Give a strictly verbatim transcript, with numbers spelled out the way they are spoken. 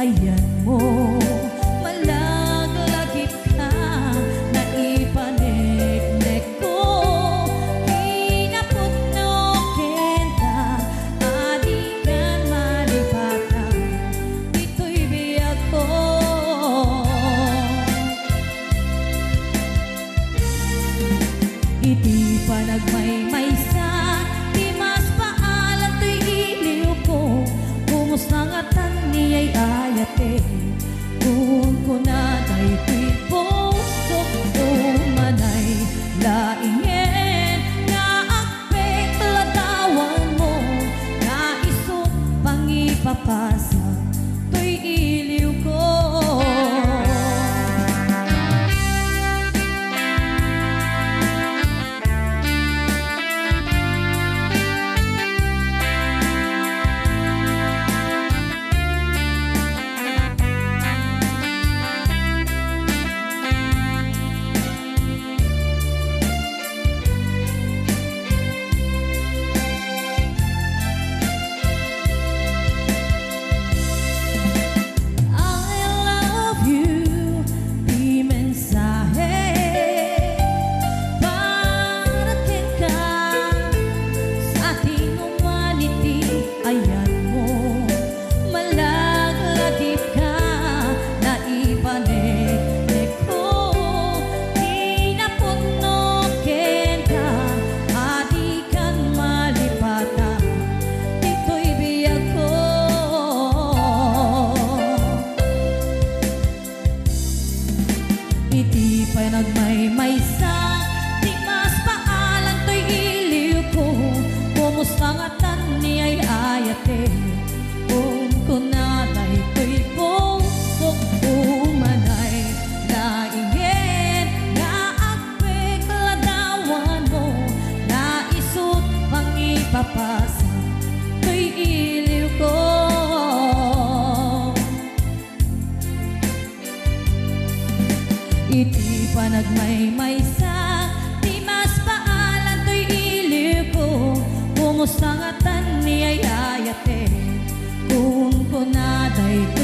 Ayanmo, malaglagipka, naipaneknekko, kinapudno kenka, a dikan malipatan ditoy biagko. Iti panagmaymaysa, ti maspaalan toy iliwko, kumusta ngatan ni ay-ayate? Kunkuna daytoy pusok, umanay laengen nga agpekladawanmo, nga isut' pangipapasa toy iliwko. I love you, ti mensahe para kenka. Sa tinguman iti ayanmo, malaglagipka, naipaneknekko, kinapudno kenka, a dikan malipatan ditoy biagko. Iti panagmaymaysa, ti maspaalan toy iliwko, kumusta ngatan ni ay-ayate? Kunkuna daytoy pusok, umanay laengen nga agpekladawanmo, nga isut' pangipapasa toy iliwko. Iti panagmaymaysa, ti maspaalan toy iliwko, kumusta ngatan ni ay-ayate? Kunkuna daytoy